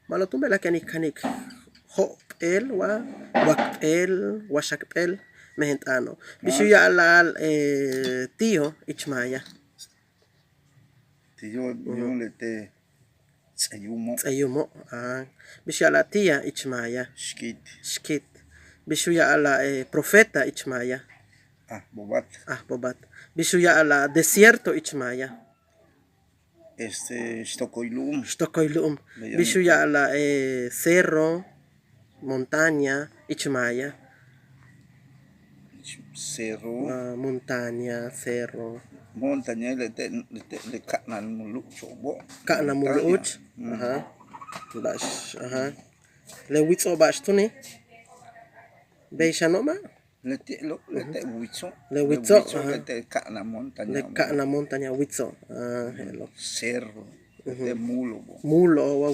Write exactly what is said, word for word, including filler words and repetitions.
Ma'alob túun bejla'e' ken in kanik jo'op'éel wa wakp'éel wa xakp'éel mejen t'aano'. Bix u ya'ala'al tío ich maya? Tío, yuum leti' ts'e yuumo'. Ts'e yuumo'. Bix u ya'ala'al tía ich maya? Xkit. Xkit. Bix u ya'ala'al profeta ich maya? Aj bobat. Aj bobat. Bix u ya'ala'al desierto ich maya? Este, xtokoy lu'um. Xtokoy lu'um. Bix u ya'ala'al cerro, montaña ich maya? Cerro. Montaña, cerro. Montaña leti' le ka'anal mu lu'ucho'obo'. Ka'anal mu lu'uch. Ba'ax le witz'o' ba'ax túuni'? Bey xano' ma'. Leti' lo' leti' witso'. Le witso'. Leti' ka'anal montaña. Le ka'anal montaña witso'. Je'elo'. Cerro. Leti' mulo'obo'. Mulo'obo'.